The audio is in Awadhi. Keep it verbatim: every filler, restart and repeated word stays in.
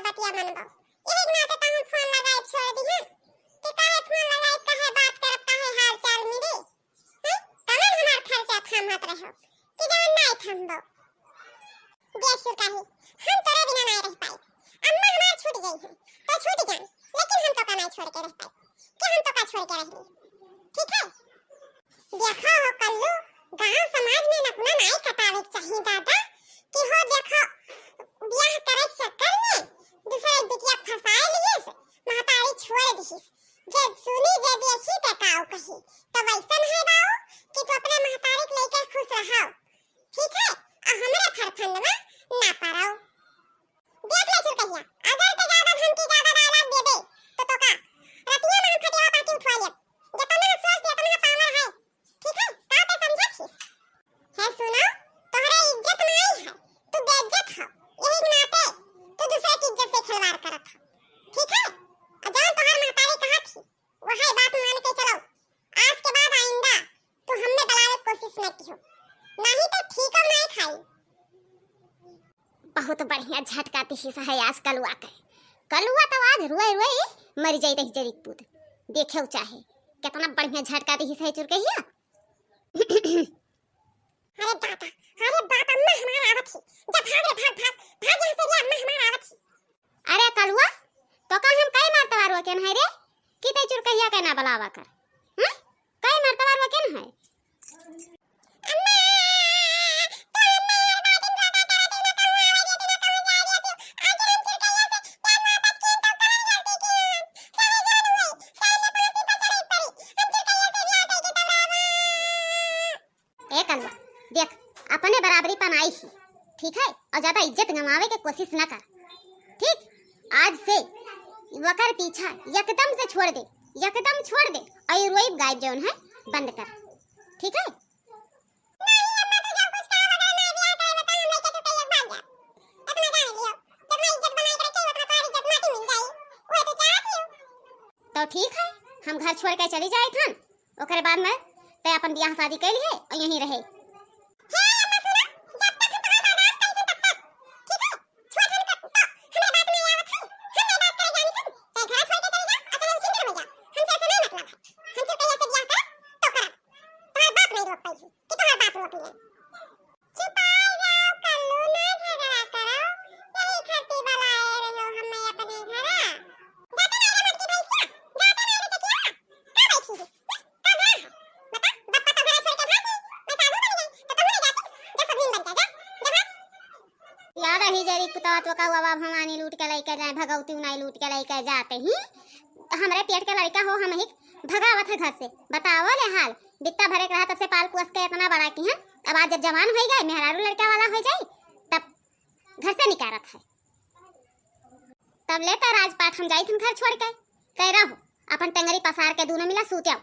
बतिया मनबो। यही नाते तो हम फोन लगाए छोड़ दी है कि काहे फोन लगाए, काहे बात करब, काहे हाल चाल मिली। हैं? कमन हमार खर्चा थामत रहो कि जवन नाई थामबो। देख सुरकाही, हम तोरे बिना नाई रह पाई। अम्मा हमार छूट गई है तो छूट जान, लेकिन हम तो का नाई छोड़ के रह पाई कि हम तो का छोड़ के रह ली। ठीक है, देखो हो कल्लू, गांव समाज में नकुना नाई कटावे के चाही दादा, कि हो देखो, ब्याह करे के चक्कर में दूसरे एक बिटिया फंसाए लिहिस, महतारी छोड़ दिहिस। जब सुनी, जब देखी त काऊ कही, तो वैसन है बाऊ कि तू अपने महतारी के लेके खुश रहो, ठीक है, आ हमरे फरफंद में ना पड़ो। देख ले चुरकहिया, अगर ते ज्यादा धमकी, ज्यादा dialogue देबे, तो तोका रतिया में हम खटिया पाटी उठवा लेब। जितना सोच, जितना power है, ठीक है, का ते समझत ही? है सुनो, तोहरे इज्जत नहीं है, तू बेइज्जत हो, यही नाते तू दूसरे की इज्जत से खिलवाड़ करत हो, ठीक है? और जौन तोहर महतारी कहा थी, वही बात मान के चलो। आज के बाद आइंदा तू हमें बुलावे के कोशिश न किहो, नहीं तो ठीक अब नहीं खाई। बहुत बढ़िया झटका दिहिस है आज कलुआ के। कलुआ तो आज रोए रोए मर जाई रही जरी पूत। देखे चाहे कितना बढ़िया झटका दिहिस है चुरकहिया। अरे दादा, अरे बाप, अम्मा हमार आवत ही। जा भाग रे, भाग, भाग, भाग यहाँ से रे, अम्मा हमार आवत ही। अरे कलुआ, तो का हम कई मर्तबा रोकेन है रे, कि ते चुरकहिया के ना बुलावा कर? हैं? कई मर्तबा रोकेन है? अम्मा, तो अम्मा हर बात में रोका करत ही ना, कहूँ आवे देती ना, कहूँ जाए देती। आज हम चुरकहिया से प्यार मोहब्बत की तो कहाँ गलती की हम? चाहे जान हुई, चाहे ले फांसी पर चढ़े पड़ी, हम चुरकहिया से ब्याह कइके तब रहबो। ए कलुआ, देख, अपने बराबरी पन आई ही, ठीक है? और ज्यादा इज्जत गंवावे के कोशिश ना कर, ठीक? आज से वकर पीछा एकदम से छोड़ दे, एकदम छोड़ दे। और ये रोइब गाइब जौन है, बंद कर, ठीक है? नहीं अम्मा, तू जब कुछ कहा बगैर ना ब्याह करे, बता हम लेके चुपे एक भाग जा। इतना जान लियो, जितना इज्जत बनाए के रखे, उतना तोहार इज्जत माटी मिल जाई। वो तो चाहत ही। तो ठीक है, हम घर छोड़ के चली जाए थन, ओकरे बाद में ते अपन बियाह शादी कर लिए और यहीं रहे। हे अम्मा सुनो, जब तक हम तोहार बर्दाश्त करी थी तब तक, ठीक है? छोट हन तक तो हमरे बात नहीं आवत है, हम नहीं बात करे जानी तुम, चाहे घर छोड़ के चली जाओ और चाहे जिंदा हो जाओ, हमसे ऐसा नहीं मतलब है। हम सिर्फ कहिए से बियाह करब तो करब, तोहार बाप नहीं रोक पाई कि तोहार बाप रोक लिए। चुपाई जाओ कल्लू, ना झगड़ा करो, यही खातिर बुलाए रहो हमें अपने घरा। जाते नहीं रे मोटकी भैंसिया, जाते नहीं रे चकिया, का बैठी है? का घर है? बता, बप्पा तो घर छोड़ के भाग गई, मैं साधु बन गई, तो तू नहीं जाती, जा सधुइन बन जा, जा, जा भाग। याद ही जरी पुतवा तो का बाबा भवानी लूट के लेके जाए, भगवती उनाई लूट के लेके जाते ही हमरे पेट के लड़का हो, हम ही भगावत है घर से। बताओ ले हाल, बित्ता भरे के रहा तब से पाल पोस के इतना बड़ा की हैं, अब आज जब जवान हो गए, मेहरारू लड़का वाला हो जाए, तब घर से निकारत है। तब ले तो राजपाट हम जाई थन घर छोड़ के, तय रहो, अपन टंगरी पसार के दोनों मिला सूत जाओ।